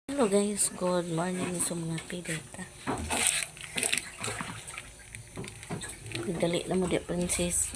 Hello guys, good morning sa mga pidata. Dali na mo di, princess.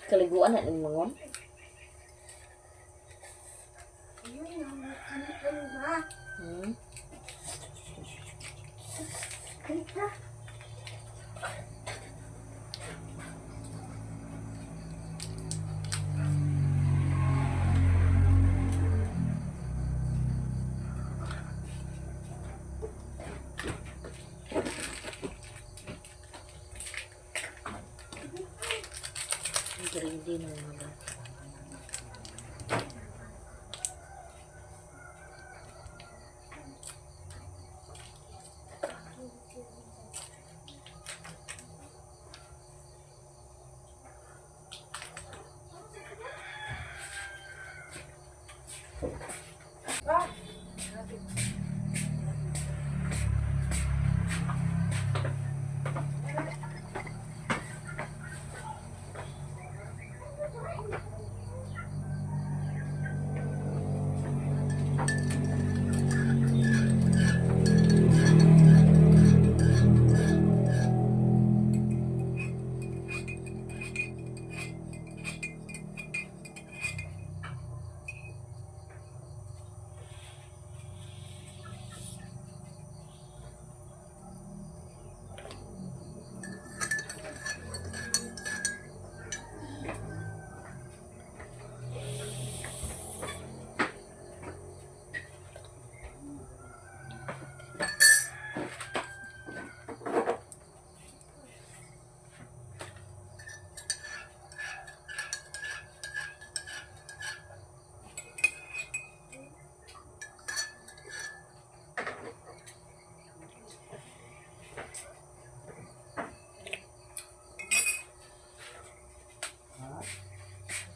Kaliguan na ning mangon. Greedy ng mga bata.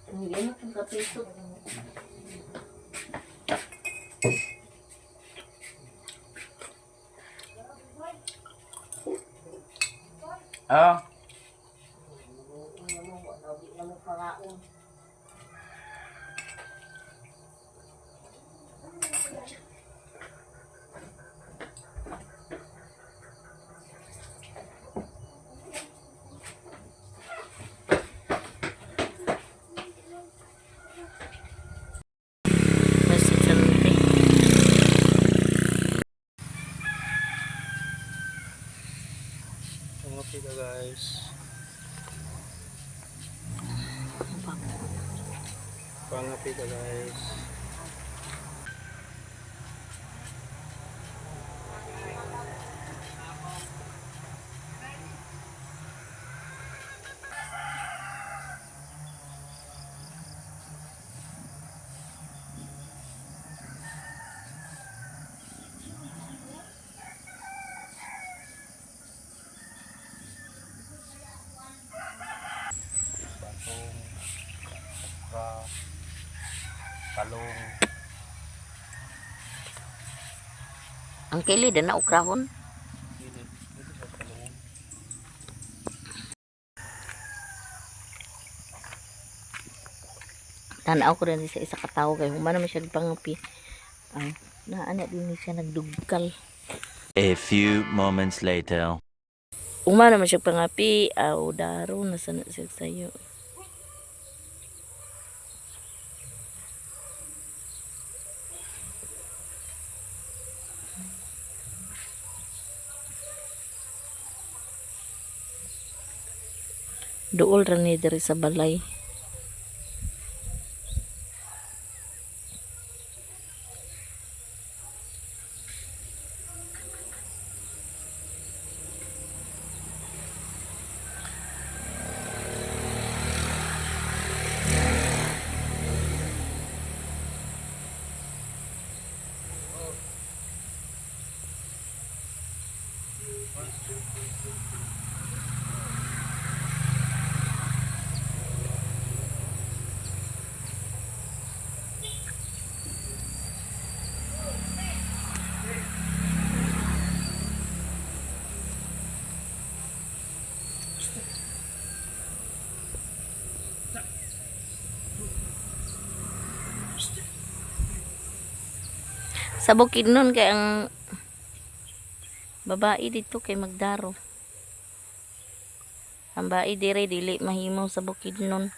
Hindi na kung kapiso. Ah, Mas sulti. Pangapi ka, guys. Pangapi ka, guys. Batong, okra, talong. Ang kili na okrahon. Dili, dito sa talong. Tanaw ko rin sa isa ka tawo kay human naman siya pangapi. Ay, naa na din siya nagdugkal. A few moments later. Uma naman siya pangapi, aw daro na sana siya sayo. Duol ra ni diri sa balay. Sa bukid nun kay ang babae dito kay magdaro. Ang bae dire dili mahimo sa bukid nun.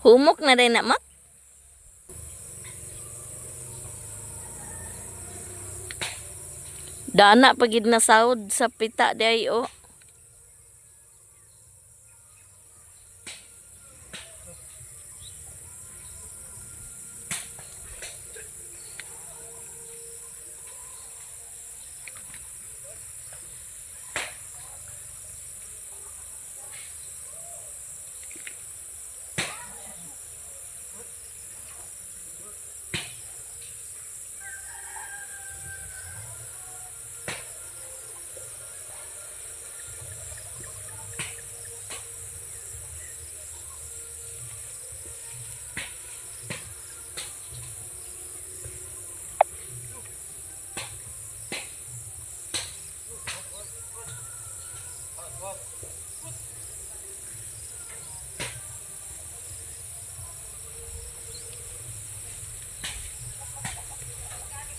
Humok na rin na mak. Dana pagid na sahod sa pita di ay oh.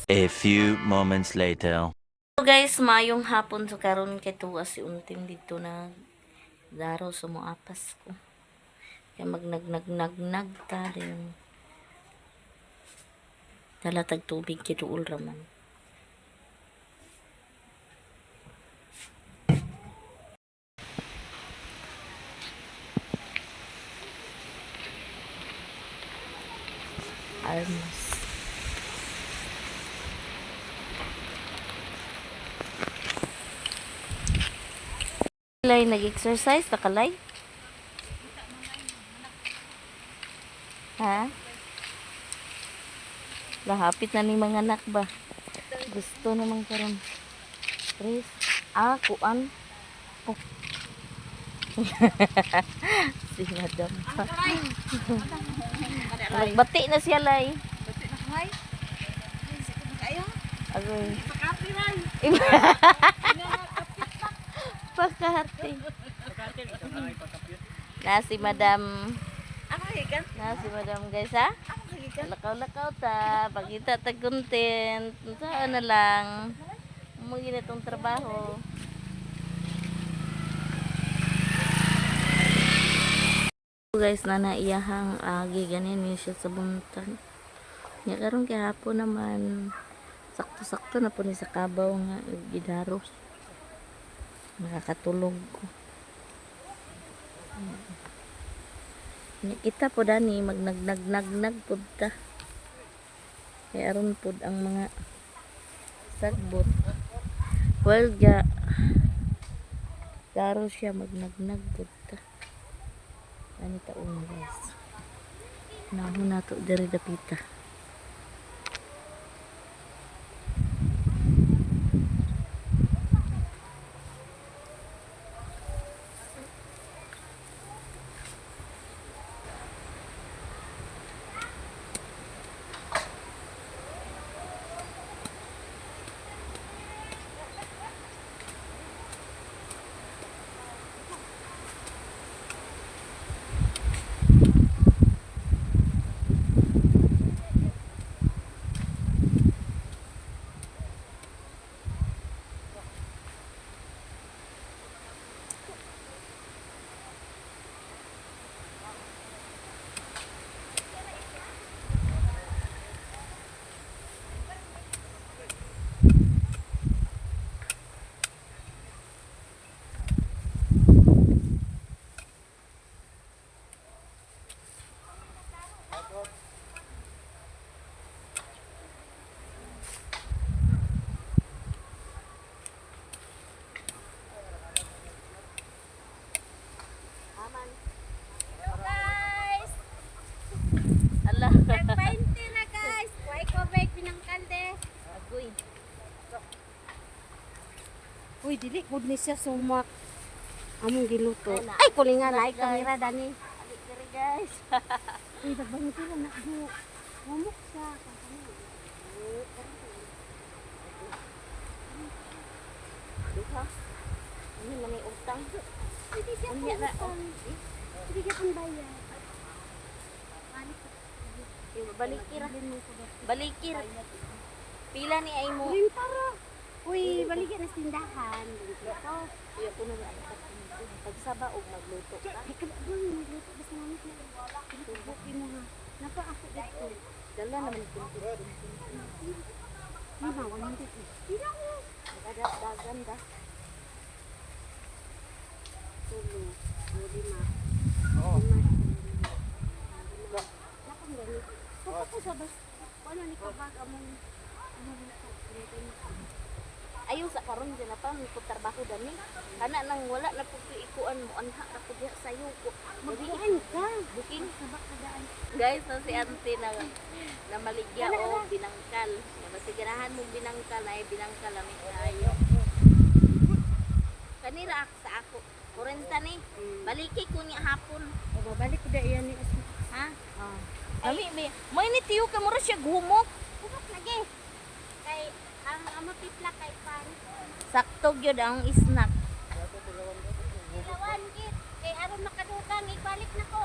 A few moments later. So guys, mayong hapon so karon kay tuwa si Unting dito na daro sa moapas ko. Kaya magnagnagnag ta rin. Dala tag tubig kay duol raman. Almas. Lay, nag-exercise na kalay? Ha? Lahapit na ni mga anak ba? Gusto naman karon. Chris, ah, kuan. Oh. Si Madam pa. Nagbati na siya, Lay. Bati na kamay. Ay, sakit na kayo. Agoy. Pakati ray. Pakati. Na si Madam. Ako kagikan? Na si Madam guys ha? Ako kagikan? Lakaw-lakaw ta, pagita tag content, saan na lang. Umuwi na tong trabaho. Guys, na naiyahang agi ganin ni siya sa buntag. Nya karon kay hapon naman sakto-sakto na po ni sa kabaw nga gidaros. Nakakatulog ko. Nya kita po dani magnagnagnag pud ta. Kay aron pud ang mga sagbot. Well, ga daro siya magnagnag pud ta. Ani taon guys. Nahon nato diri dapita. Ala. Nag-20 na guys. Why ko bake binangkal de. Agoy. Uy, dili gud ni siya sumak. Among giluto. Ay, kulingan ay kamera dani. Alik diri guys. Uy, nagbanti na na. Humok siya. Duha. Ano man ay utang? Hindi siya Unya na, oh. Hindi siya pang bayad. Balikir. Balikir. Pila ni ay mo. Uy, tara. Uy, baligya na sa tindahan. Dito. Uy, ako na lang pagsaba og magluto ka. Ay, kalabang, magluto. Basta namin na. Bukin mo ha. Napa ako dito. Dala naman ko. Lima, 100. Pila ko. Dagan da. Tulo. O, lima. Oo. Lima. Nakang gani. Kapag ko sa bas. Ano ni kabag among ano luto. Ayaw sa karon dyan na pa ko trabaho dani. Kana nang wala na pud ko ikuan mo anha ra ko diha sayo ko. Magkuhan ka. Booking Sabak ka daan. guys na si auntie na na maligya o binangkal. Nga masigarahan mong binangkal ay binangkal lami kaayo. Kanira ako sa ako. 40 ni. Baliki ko niya hapon. O, babalik ko daan ni Asma. Ha? Ah. Ami mi. May ni tiyo ka mura siya gumok. Kumok lagi. Kay ang amo tipla kay pan. Sakto gyud ang snack. Ilawan git. Kay aron makadugang ibalik na ko.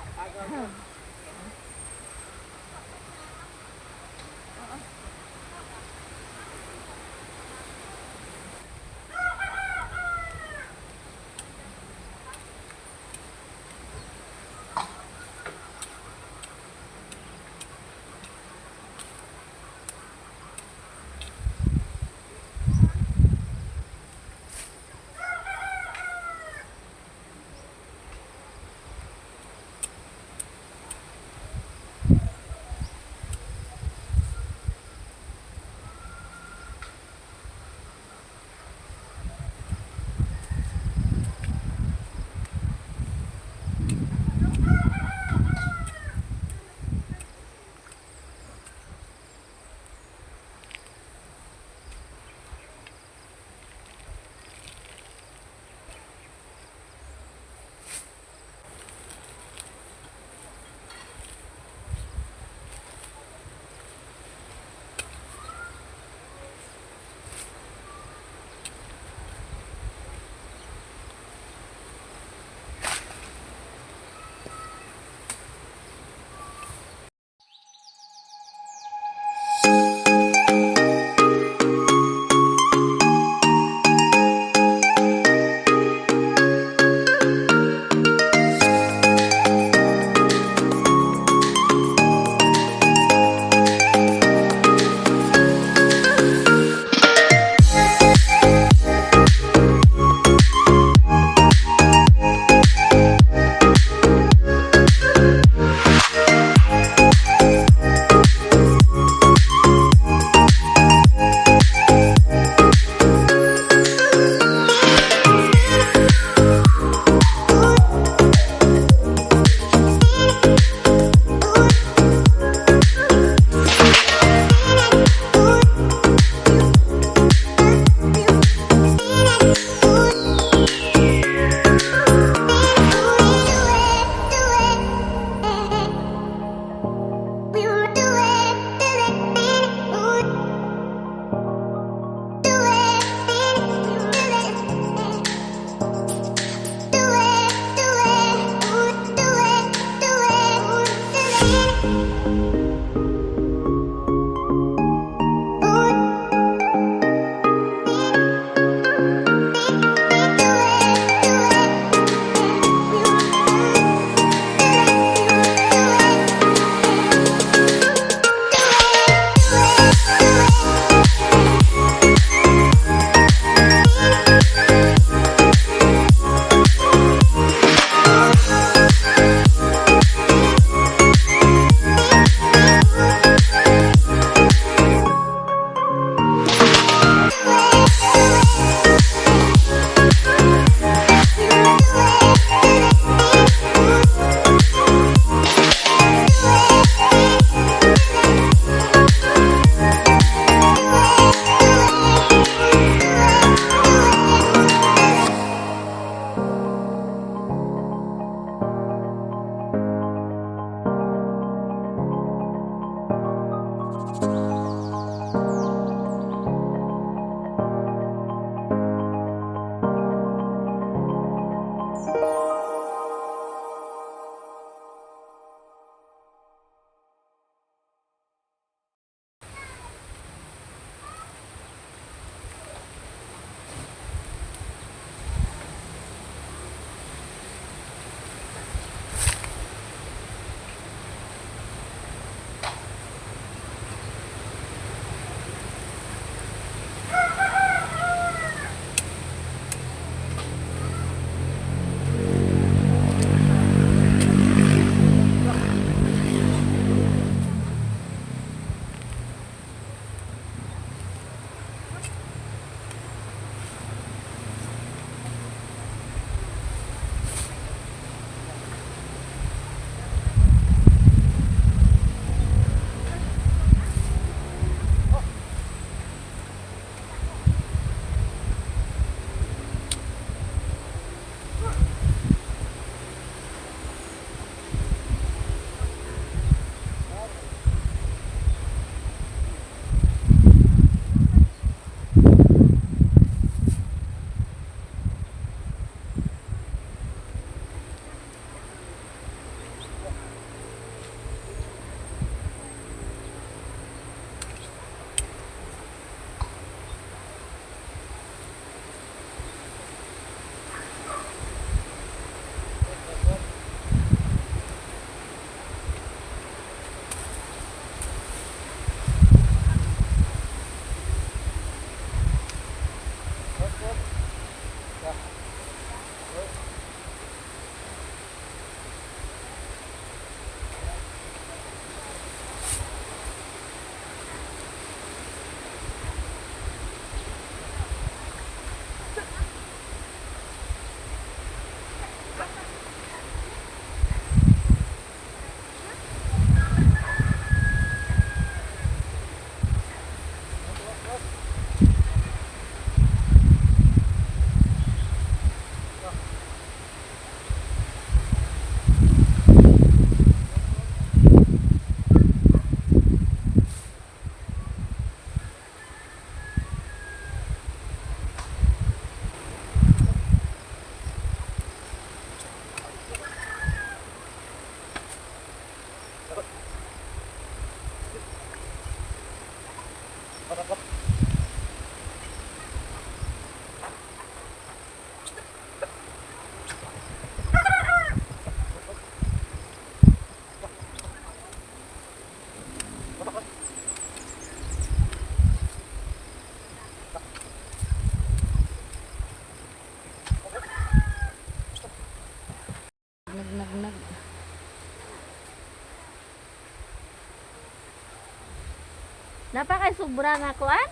Napakay sobra nga kuan?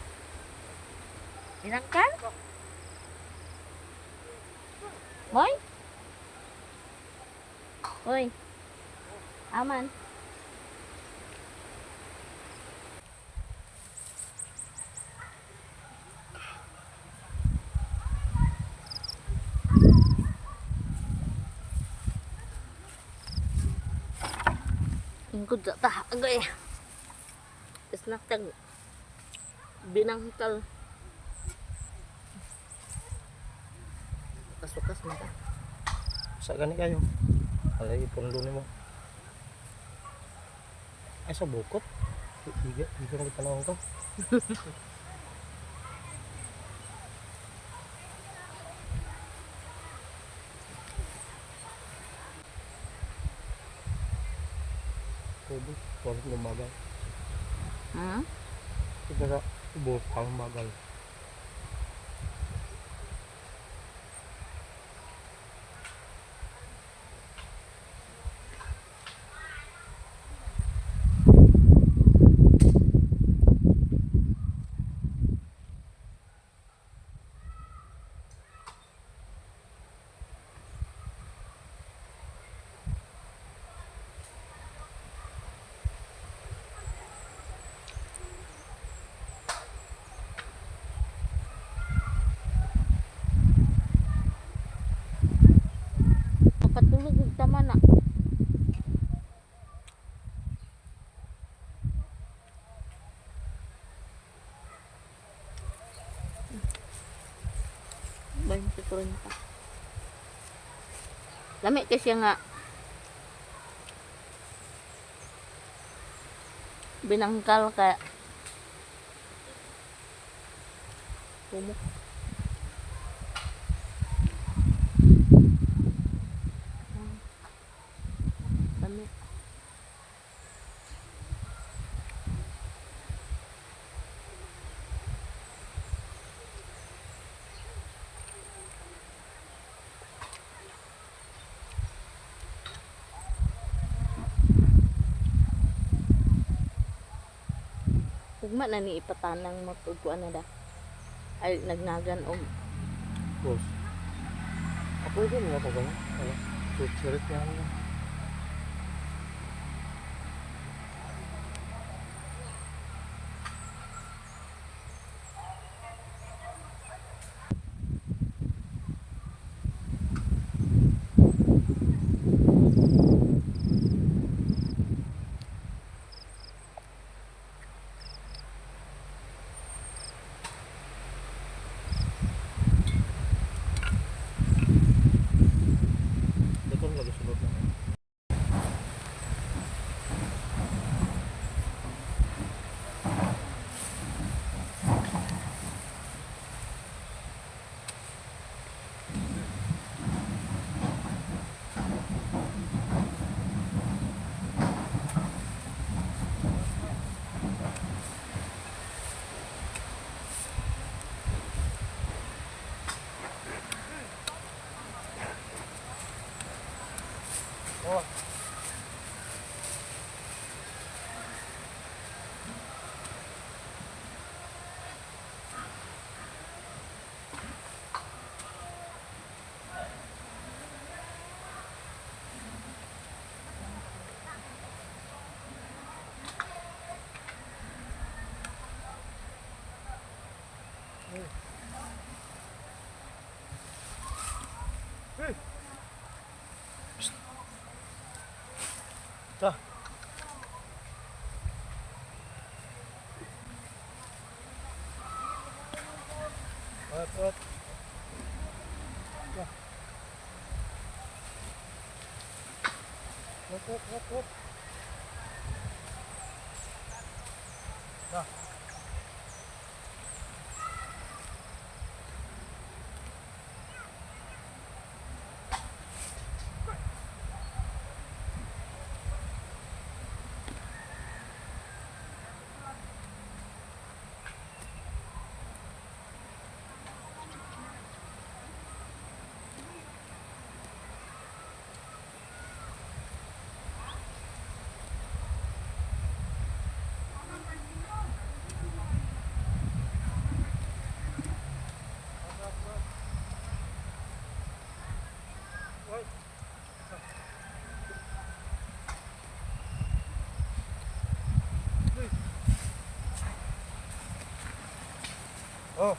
Binangkal? Moy? Hoy. Aman. Ingkod sa ta. Agay. Snack tag binangkal. Kasukas na ka. Sa gani kayo. Alay ipundo nimo. Ay sa bukot. Iga, iga mo tanawon ko. Pwede, parang lumagal. Ito sa ubos, parang bagal. Makatulog og tama na. 20-30. Lami kasi nga binangkal ka pumok. Lami. Ugma na ni ipatanang mo og kuan na da. Ay nagnagan og Boss. Ako din nga ko ba? Ano? Suchirit niya ako. Hindi ko lagi sulod na. Oh. Ta. Up, up. Ta. Up, up, up, up. Ta. Oh.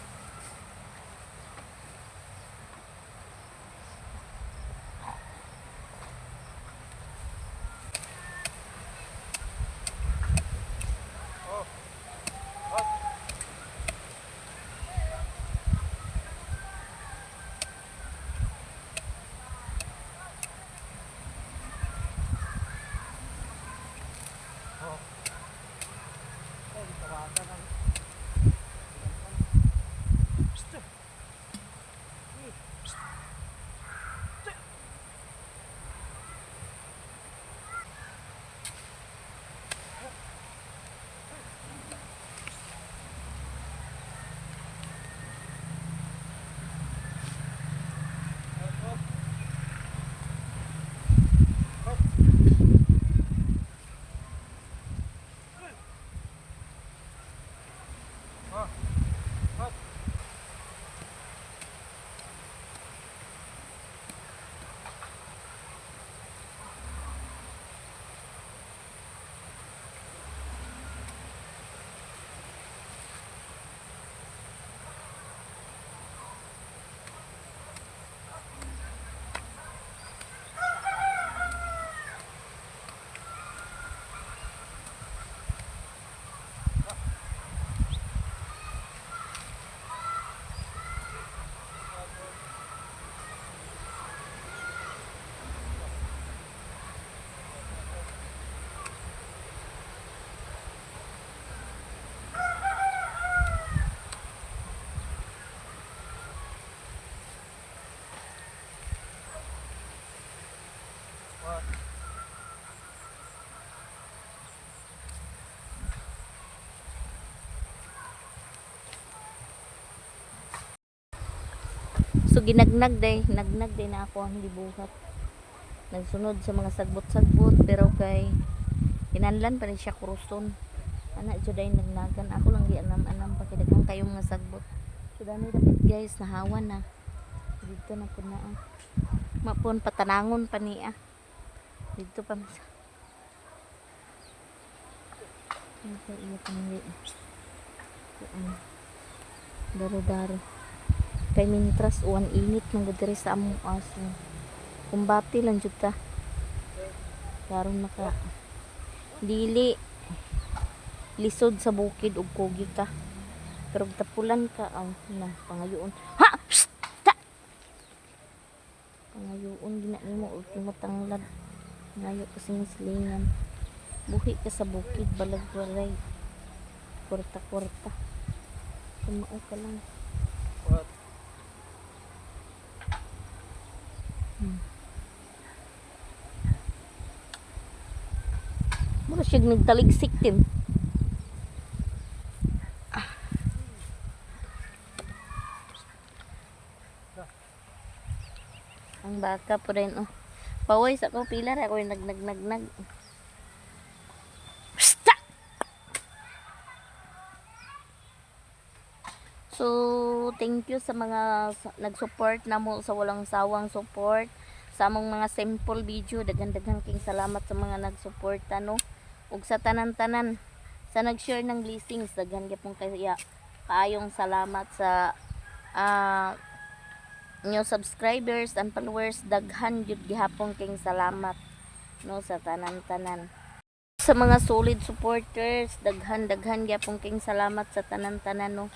So ginagnag day, nagnag day na ako ang gibuhat. Nagsunod sa mga sagbot-sagbot pero kay kinanlan pa rin siya kuruson. Ana jud ay nagnagan ako lang gianam-anam pa kay daghan kayo mga sagbot. So dami dapat guys, nahawa na. Dito na pud na ah. Mapon patanangon pa niya. Dito pa mas. Ito iya pangli. Daro-daro. Kay mintras uwan init nang diri sa among aso. Kumbati lang jud ta. Karon maka dili lisod sa bukid ug kugi ka. Pero tapulan ka aw na pangayoon. Ha! Psst! Ta! Pangayoon gina nimo og matanglad. Ngayo kasi ng silingan. Buhi ka sa bukid balagwaray. Kwarta-kwarta. Kumao ka lang. What? Mura siya nagtaligsik din. Ang baka po rin, oh. Paway sa ko pila ra ko yung nagnagnag. Basta! So, thank you sa mga nag-support na mo sa walang sawang support sa among mga simple video. Daghan-daghan king salamat sa mga nag-support ano ug sa tanan-tanan sa nag-share ng blessings, daghan gyapon kaya kaayong salamat sa new subscribers and followers. Daghan gyud gihapon king salamat no sa tanan-tanan, sa mga solid supporters. Daghan-daghan gyapon king salamat sa tanan-tanan no.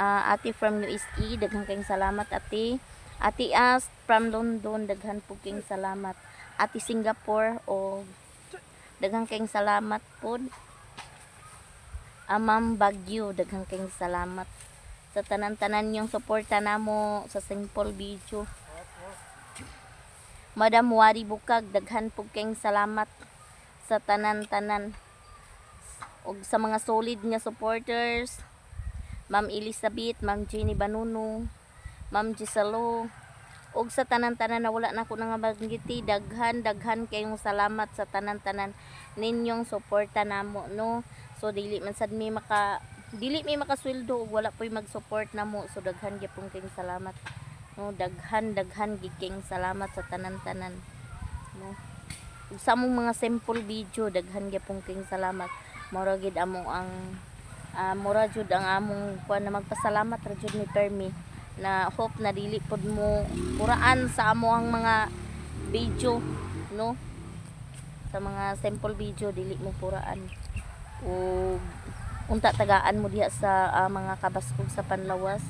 Ate from USA, daghan kayong salamat ate. Ate As from London, daghan po king salamat. Ate Singapore o daghan kayong salamat po. Ma'am Baguio, daghan kayong salamat sa tanan-tanan yung suporta namo sa simple video. Madam Wari Bukag, daghan po kayong salamat sa tanan-tanan. Og sa mga solid nga supporters, Ma'am Elizabeth, Ma'am Jenny Banuno, Ma'am Giselo, og sa tanan-tanan na wala na ko nga banggiti, daghan daghan kayong salamat sa tanan-tanan ninyong suporta namo no. So dili man sad mi maka dili mi makasweldo og wala po'y mag-support namo. So daghan gyapon kayong salamat no, daghan daghan gid kayong salamat sa tanan-tanan no. Ug sa among mga simple video, daghan gyapon kayong salamat. Mao ra gid amo ang Mura jud ang among kuan na magpasalamat ra jud ni Permi na hope na dili pod mo puraan sa amo ang mga video, no, sa mga sample video dili mo puraan ug unta tagaan mo diha sa mga kabaskog sa Panlawas,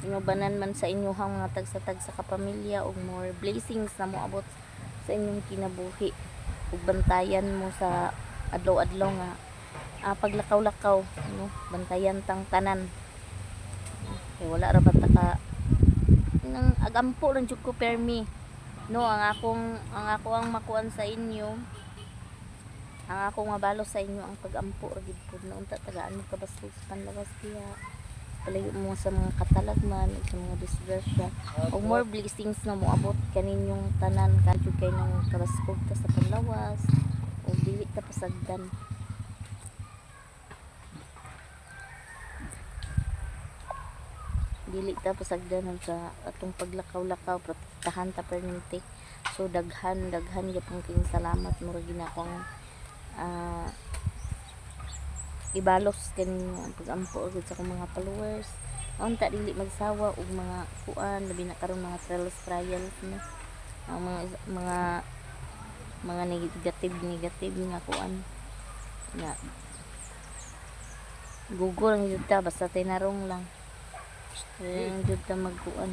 inubanan man sa inyong mga tagsa-tagsa ka pamilya ug more blessings na moabot sa inyong kinabuhi ug bantayan mo sa adlaw-adlaw nga paglakaw-lakaw, no, bantayan tang tanan kay wala ra ba ta ka nang agampo lang jud ko permi, no. Ang ako ang makuan sa inyo, ang akong mabalo sa inyo ang pagampo ra gid pud na unta tagaan mo kabaskog sa Panlawas diha, palayo mo sa mga katalagman ug sa mga disgrasya ug more blessings na moabot kaninyong tanan kadyo kay nang kabaskog ta sa Panlawas ug dili ta pasagdan. Dili ta pasagdan sa atong paglakaw-lakaw, protektahan ta permente. So daghan daghan gyapon kayong salamat. Mura gina akong ibalos kaninyo ang pagampo gud sa akong mga followers. Unta dili magsawa og mga kuan, labi na karon mga trials trials na ang mga negative negative nga kuan nga Google ang jud ta basta tinarong lang. Kaya ang jud ta magkuan.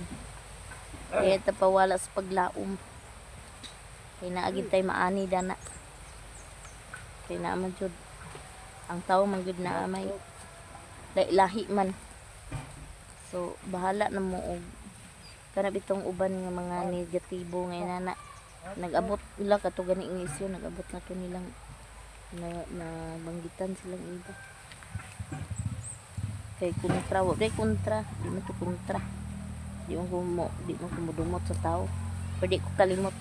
Kaya ta pawala sa paglaom. Kaya naagid tay maani dana. Kaya naa man jud ang tao man jud naa may lahi man. So bahala na mo og kana bitong uban nga mga negatibo nga inana nag-abot nila kato gani nga isyu, nag-abot na to nilang na, na banggitan silang iba kay kontra wa day kontra, di man to kontra, di mo kumudumot sa tao pero di ko kalimot,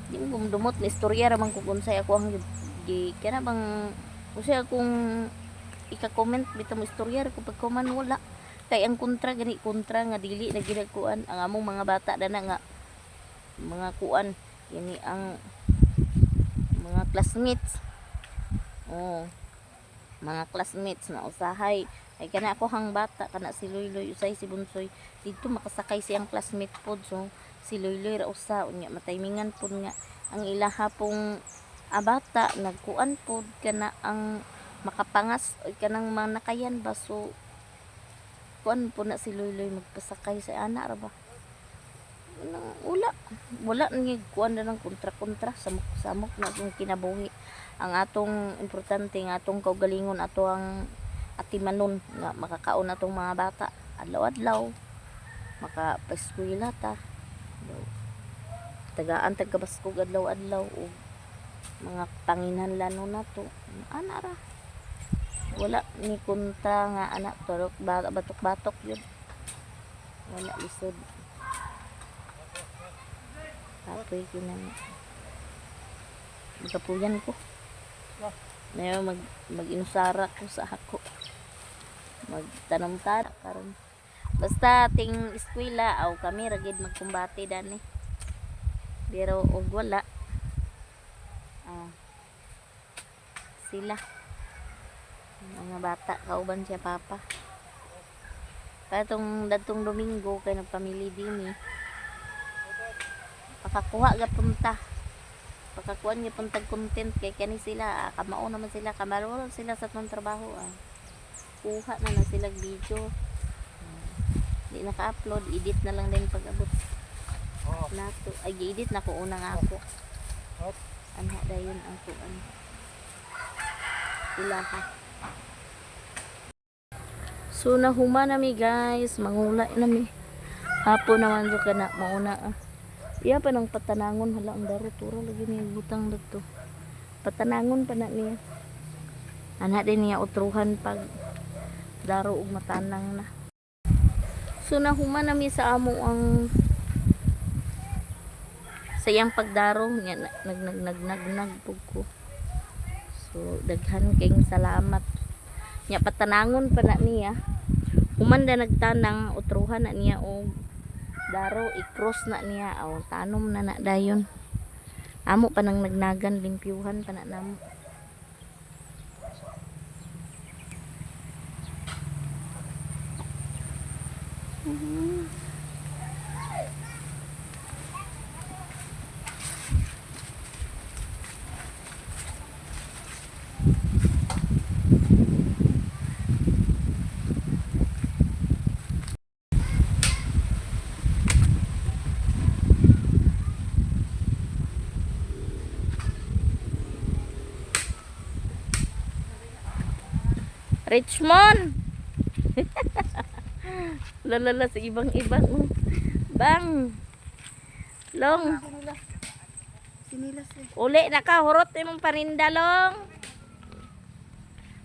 di mo kumudumot na istorya ra man ko kung unsay ako ang gi kana bang unsay akong ika-comment bitaw mo istorya ra ko pagkuman wala kay ang kontra gani kontra nga dili na ginakuan ang among mga bata dana nga mga kuan ini ang mga classmates, oh, mga classmates na usahay ay kana ako hang bata kana si Loyloy usay si Bunsoy dito makasakay siyang classmate pod, so si Loyloy ra usa unya mataymingan pod nga ang ilaha pong bata nagkuan pod kana ang makapangas oy kanang mga nakayan ba, so kuan po na si Loyloy magpasakay sa ana ra ba nang wala wala ni kuan na ng kontra-kontra, samok-samok na akong kinabuhi. Ang atong importante nga atong kaugalingon ato ang atimanon nga makakaon atong mga bata adlaw-adlaw makapaeskwela ta, tagaan tagkabaskog adlaw-adlaw ug mga panginhanlanon nato ana ra wala ni kontra nga anak turok batok-batok yun wala lisod. Kapoy kinang magkapuyan ko. Ngayon mag-inusara ko sa ako. Magtanom ta karon. Basta ting eskwela aw kami ra gid magkumbate dani. Pero og wala sila mga bata kauban siya papa. Katong datong Domingo kay nagpamili dinhi. Pakakuha gapon ta. Pakakuan gyapon tag content kay kani sila kamao naman sila, kamaro sila sa atong trabaho. Kuha na na sila video. Di naka-upload, edit na lang din pag-abot nato. Ay gi-edit na ko una nga ako. Anha dayon ang kuan. Ilaha. So nahuma na mi guys, mangula na mi. Hapon naman do kana mauna. Iya pa nang patanangon hala ang daro tura lagi niya butang dito. Patanangon pa na niya. Anha din niya utruhan pag daro ug matanang na. So nahuma na mi sa amo ang sa iyang pagdaro niya nag nag nag nag nag pug ko. So daghan kayong salamat. Nya patanangon pa na niya. Humanda nagtanang utruhan na niya og daro i-cross na niya aw tanom na na dayon. Amo pa nang nagnagan limpyuhan pa na namo. Richmond! Lalala sa ibang ibang. Bang! Long! Sinilas eh. Uli na ka, hurot imong parinda, Long.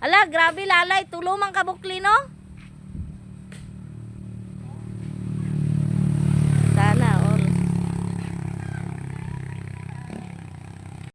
Ala, grabe lalay, tulo man ka bukli, no?